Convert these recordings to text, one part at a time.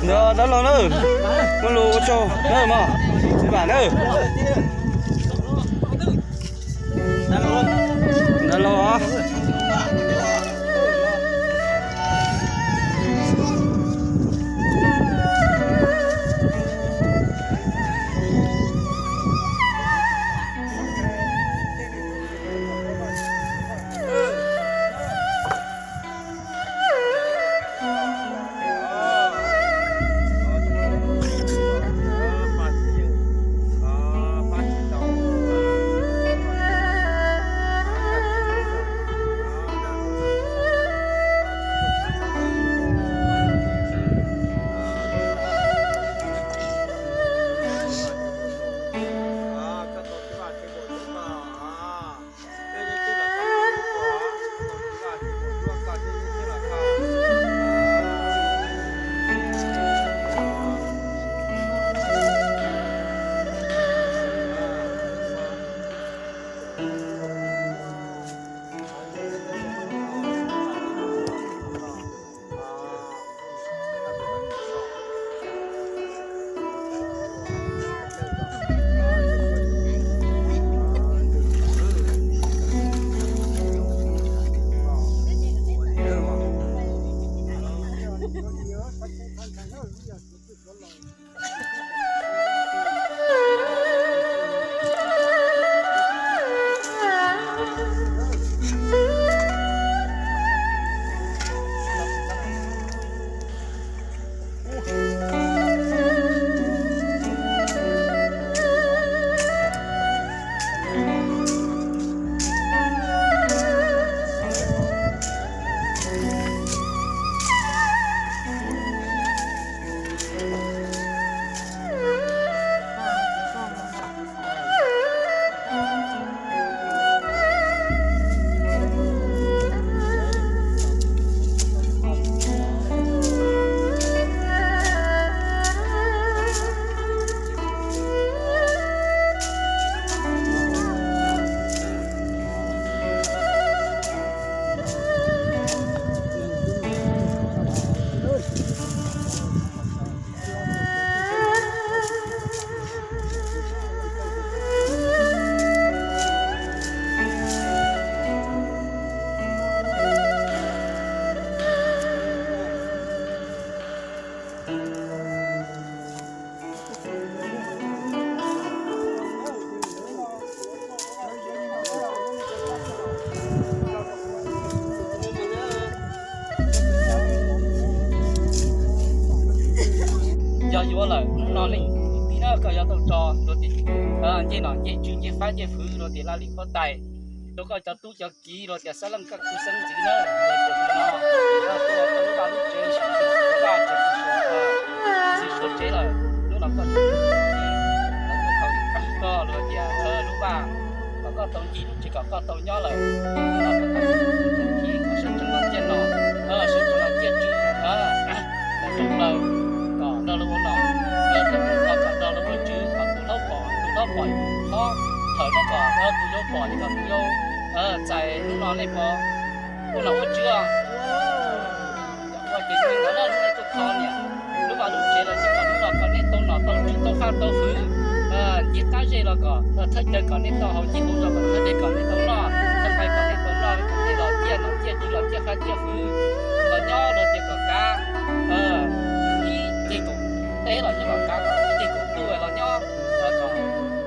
Ntawd dab laug na, muaj lus ua tsaug na mog, txiv Vam na. Ntawd laug os. Yog yuav lawm hnub no leej tib na koj yuav tau tso luag tias ncej nom ncej tswv ncej fab ncej fwv luag tias laj lim huab tais rau koj cov tub cov kiv luag tias xab leej koj kuv xeeb ntxwv na, luag tias no koj tuaj koj lub vaj lub tsev sib tw vaj tsev ntxwv suav tsev lawm, hnub no koj tuaj koj luag tias lub vaj kom koj tau ncig lub tsev kom koj tau nyob lawm, hnub no koj tuaj tub tub kiv kom sawv tsees los ciaj nom, sawv tsees los ciaj tswv, los tsees plaws kom nrog luag ua nom, kom nrog luag ua tswv kom tus hlob pom tus hlob pom tus hlob, thaum no kom tus yau pom ces kom tus yau txais hnub no nej pom ua nom ua tswv. Ua ces hnub no nej tuaj kho niam lub vaj lub tsev los ces kom hnub no kom nej tau nom tau tswv tau faj tau fwv, ncig qab zej los kom thawj caw kom nej tau haus ncig haus zog kom thawj caw kom nej tau noj, thawj caw kom nej tau noj kom nej los ciaj nom ciaj tswv los ciaj faj ciaj fwv, los nyob luag tias kom kav ib ceg kaum teb los nyob kom kav kom ib ceg kaum ntuj los nyob, kom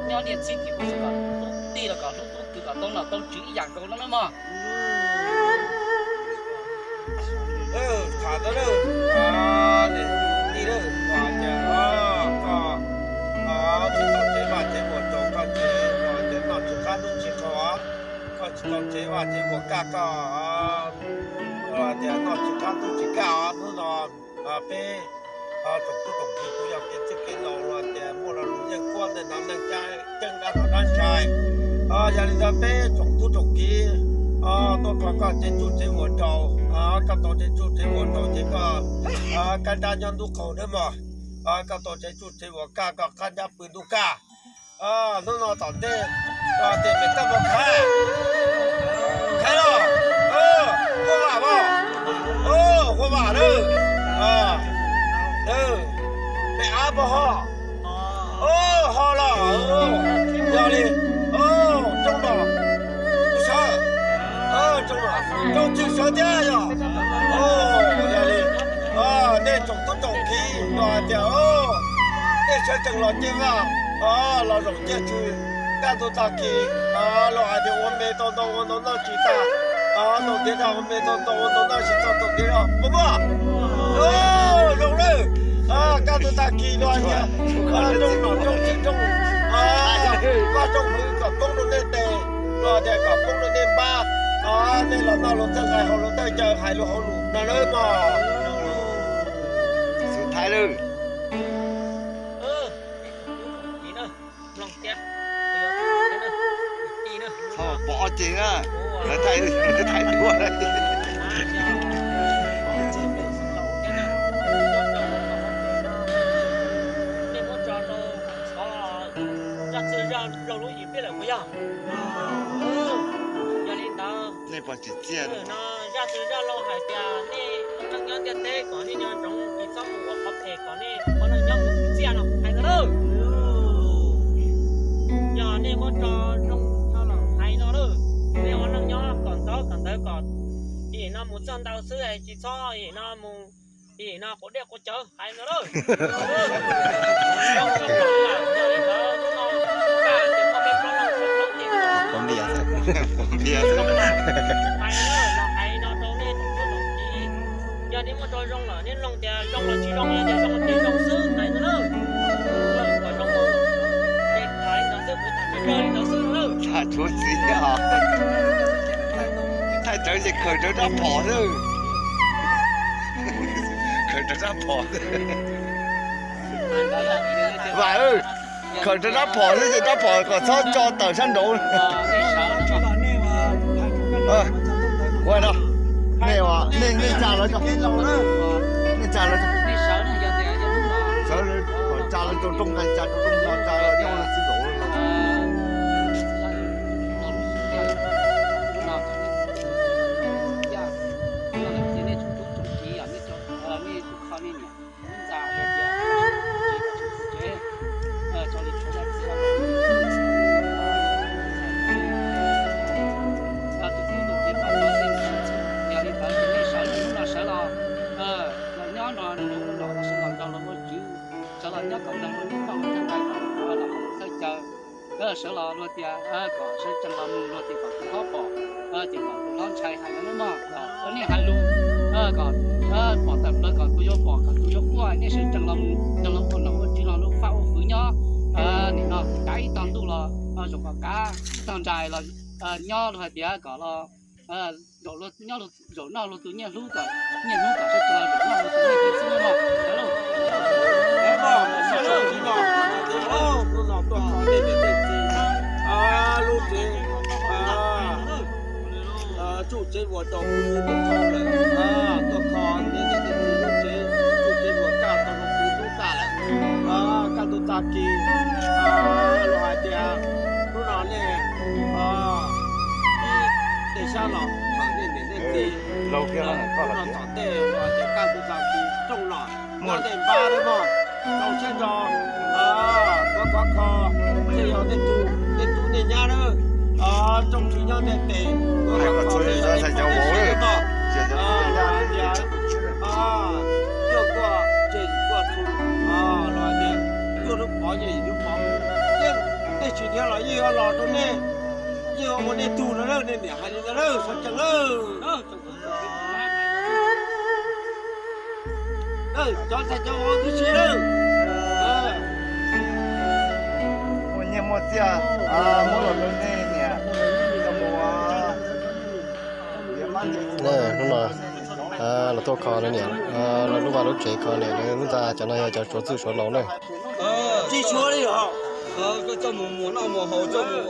nyob niaj txhib tim ub kom hlub tij los kom hlub tub kwv kom tau nom tau tswv ib yam nkaus no na mog. Tham ntawd, tij lawm, tias koj tsis tau tsev vaj tsev vuas rau koj ces koj ces noj tsis qab hlub tsis qau os, koj tsis tau tsev vaj tsev vuas kaj koj tias noj tsis qab hlub tsis kaj os. Hnub no peb tsoom tub tsoom kiv kuj yog kev txij kev laus los tias muaj lo lus yeej kuab ntawm no neej tsa ceeb dab no dab ntshai. Yog li ntawd peb tsoom tub tsoom kiv tuaj kho koj tsev tsuj tsev vuas rau, koj tau tsev tsuj tsev vuas rau ces koj kaj nrab nyob ntuj qaug nawb mog, koj tau tsev tsuj tsev vuas kaj koj qab nrab pw ntuj kaj. Hnub no tom ntej koj tias mem taj mus kha Thiab yog, yog li, nej tsoom tub tsoom kiv los hais tias nej sawv tsees los ciaj vaj, los zaum ciaj tswv, kaj ntug tag kis los hais tias ua me tau ntau ua ntau noj tsis tag, tus tiav dag ua me tau ntau ua ntau noj tsis tau tus tiav dag puas muaj? Zoo lawm, kaj ntug tag kis los hais tias zoo nom zoo txiv zoo, vaj zoo hwv kom poob rau nej tes, los tias kom poob rau nej npab, nej los noj luag thawj nqaij haus luag thawj cawv hais luag hauv lus no nawb mog. Xub thaiv lawm. Txhob pom ob ceg na, lawv thaij, lawv thaij duab. Nej muab tso rau qhov zaj txwg zaj laug lub yim pliaj lawm puas yog? Yog li ntawd, nej pom tsim txiaj no, zaj txwg zaj laug hais tias nej ua neej nyob ntiaj teb kom nej nco ntsoov tsis txhob mus ua qhov phem kom nej ua neej nyob mus tsim txiaj no hais no lawm. Yog nej muab tso zoo hais no lawm, nej ua neej nyob kom ntawv kom ntawv kom tim no mus txog ntawd xwb, tsis txhob tim no mus, tim no quav dej quav cawv hais no lawm. Yog nej muab tso zoo lawm nej mloog tias zoo los tsis zoo, yog tias zoo ces zoo xwb hais no lawm. Kom zoo mus, ces hais no xwb, kuv tham tsawg tsawg li ntawd xwb lawm. Tham tshuav txiv os. Thaij rawv ces khaws rawv rab phom xwb. Khaws rawv rab phom xwb. Vam, khaws rawv rab phom xwb ces rab phom kom txhob tso tawm sab nraud. Ua no, nej, nej tsa lawv, nej tsa lawv, sawv kom tsa lawv rau rooj nqaij, tsa rau rooj no, tsa lawv nyob txwb zaum. Yog li ntawd ces nej sawv los hnub no sawv los, los nyob no, los sawv los nrog luag ua tswv, sawv los nyob kom nrog luag noj luag thawj nqaij, los haus luag thawj cawv, sawv los luag tias kom sawv tsees los mus, luag tias kom tus hlob pom, ces kom tus hlob ntshai hais no nawb mog. Kom nej hais lus kom pom tawm plaws, kom tus yuav pom, kom tus yuav quaj, nej sawv tsees los mus nrog luag ua nom ua tswv, los luag faj ua fwv nyob. Nim no kav ib tog ntuj los zoo, kom kav ib tog nrais los nyob, luag hais tias kom los zaum noj luag tus nyiaj hlub, kom nyiaj hlub kom sawv tsees los zaum noj luag tus nyiaj hlub xwb no. Hnub no tuaj kho tej niam tej txiv, lub tsev tsuj tsev vuas rau pw tub thaub lawm, tuaj kho tej niam tej txiv lub tsev tsuj tsev vuas kaj rau pw tub tag lawm. Kaj ntug tag kis los hais tias hnub no nej ib tej sab los thawm nej niam nej txiv, hnub no tom tej los hais tias kaj ntug tag kis rooj los noj tej npab lawm mog, zoo siab ntso. Tuav khov kho, thiaj yog nej tub nej nyab lawm, rooj tsis nyob nej tes, tuav khov kho thiaj yog nej poj nej sev lawm mog. Tias cuaj kuaj tseg yim kuaj txhu, los tias cuaj lub pov yog yim lub pov, yeej nej tsis dhia los yeej yuav los rau nej, yeej ua nej tug no lawm, nej niam hais li ntawd lawm, sawv tsees lawm. Cov ntxhais cov vauv tib si lawm, muaj nyiaj muaj txiaj, muab los rau nej niam. Hnub no los tuaj kho lawv niam, lawv lub vaj lub tsev, kho niam lawv lub ntxa. Cov no yog cov suav txwj suav laus na. Tsis tshuav li os. Koj coj mus muas noj muas haus coj mus.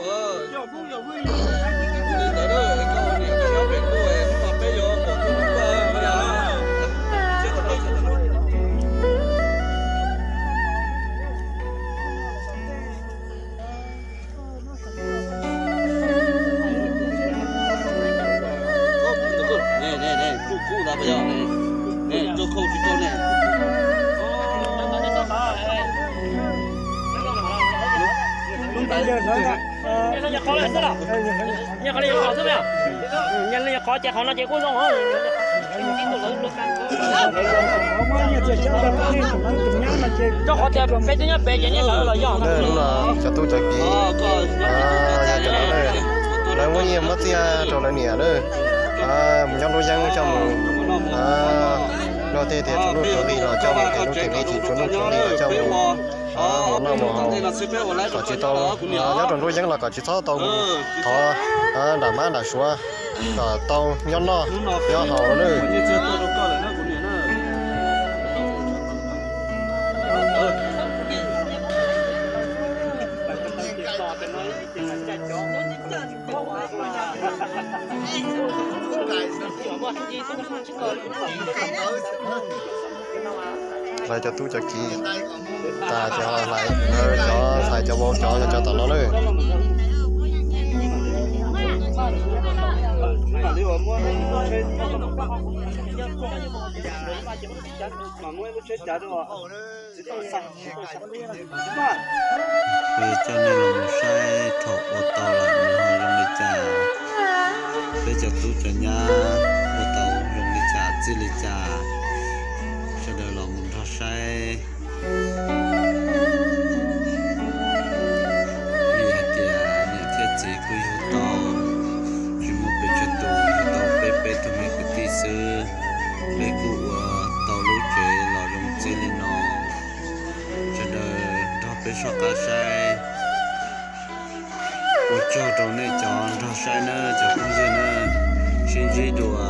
Li ntawd, koj niam koj nyob pem ntuj, hnub no peb yuav pom koj lub vaj. Kuj kuj ntawd yog, rau khau tsis rau ne. Yog li qhov ces qhov no ces kuj zoo. Rau qhov tias peb twb nyob pem ces nej lawv los yog. Hnub no cov tub cov kiv, yog cov no lawv muab nyiaj muab txiaj rau lawv niam lawm, mus nyob nruab yeeb coj mus, luag tej tias tsuav nuj tsuav nqi los coj mus, tej lub tsev nqi tsis tsuav nuj tsuav nqi los coj mus, mus noj mus haus, kom tsis tau, nyob rau nruab yeeb los kom tsis txhob tau mus thov nram mab nram suav, kom tau nyob noj nyob haus lawm. Hlais cov tub cov kiv tas ces ho hlais cov ntxhais cov vauv cov, cov tom no lawm. Kuv yuav coj nej los mus saib thaum ua tau lawm nws ho zoo li cas, peb cov tub cov nyab ua tau zoo li cas txij li cas, sawv daws los mus nrog saib. Vim hais tias niam thiab txiv kuj yug tau, tsis muaj pes tsawg tus, yug tau peb peb tug me kwv tij xwb, peb kuj ua tau lub tsev los zoo txij li no. Sawv daws nrog peb soj qab saib. Ua tsaug rau nej cov nrog saib nawb cov phooj ywg nawb, sib ntsib dua